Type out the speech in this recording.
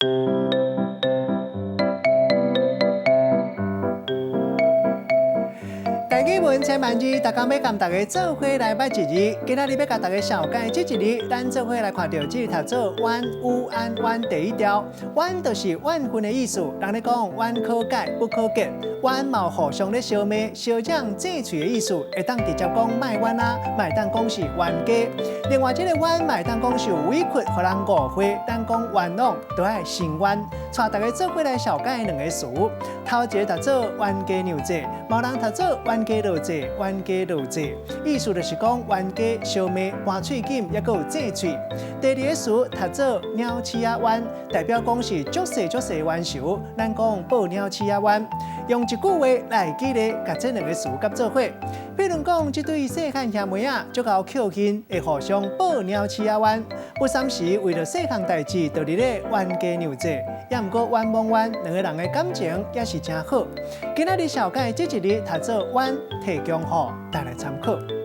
台語文千萬字，逐工欲共大家做伙來捌一字。今仔日欲共大家紹介這一字，咱做伙來看著這讀做冤有安冤第一條，冤就是怨恨的意思。人咧講冤可解不可結，冤嘛有互相咧相罵、相爭、爭喙的意思，會當直接講莫冤啊，嘛會當講是冤家。另外，這個冤嘛會當講受委屈，予人誤會，咱講冤枉都愛伸冤。帶大家做伙來紹介兩個詞，頭一個讀做冤家娘濟，嘛有人讀做冤家落濟，冤家落濟，意思就是講冤家相罵、搬喙罨，抑閣有爭喙。第二個詞讀做鳥鼠仔冤，代表講是足細足細冤仇，咱講報鳥鼠仔冤。用一句話來記咧，共這兩個詞佮做伙。比如講，這對細漢兄妹仔，足𠢕抾恨，會互相報鳥鼠仔冤。不三時為著細項代誌，就佇咧冤家娘濟，抑毋過冤枉冤，兩个人的感情也是誠好。今仔日紹介這一字讀做冤，提供予大家參考。